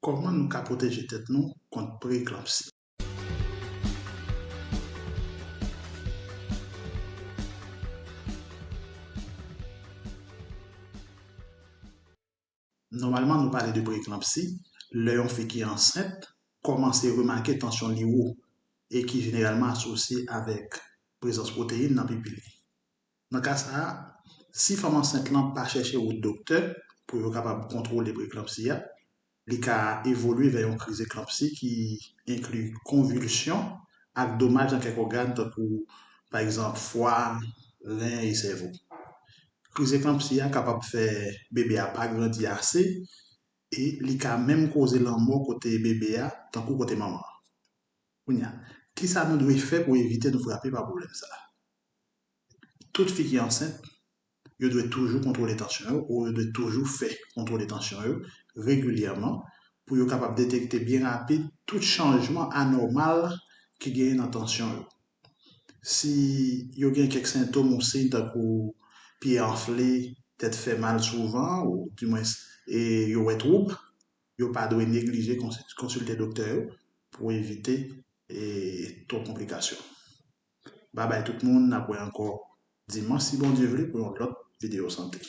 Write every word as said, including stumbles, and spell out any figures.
Kòman nou ka pwoteje tèt nou kont preeklanpsi? Nòmalman, nou pale de preeklanpsi lè yon fi ki ansent kòmanse remake tansyon li wo e ki jeneralman asosye avèk prezans pwoteyin nan pipi li. Nan ka sa a, si fanm ansent lan pa chèche wout doktè pou yo kapab kontwole preeklanpsi a, li ka evolye vè yon kriz eklanpsi ki enkli konvilsyon ak domaj nan kèk ògàn tankou, pa egzanp, fwa, ren e sèvo. Kriz eklanpsi a kapab fè bebe a pa grandi ase e li ka menm koze lanmò kote bebe a tankou kote manman an. Kounye a, kisa nou dwe fè pou evite nou frape pa pwoblèm sa a? Tout fi ki ansent, yo dwe toujou kontwole tansyon yo ou yo dwe toujou fè kontwole tansyon yo regilyèman pou yo kapab detekte byen rapid tout chanjman anòmal ki genyen nan tansyon yo. Si yo gen kèk sentòm ou siy tankou pye anfle, tèt fè mal souvan, ou dimwens e yo wè twoub, yo pa dwe neglije konsi- konsilte doktè yo pou evite e, twòp konplikasyon. Babay tout moun, n ap wè ankò dimanch si Bondye vle pou yon lòt videyo sante.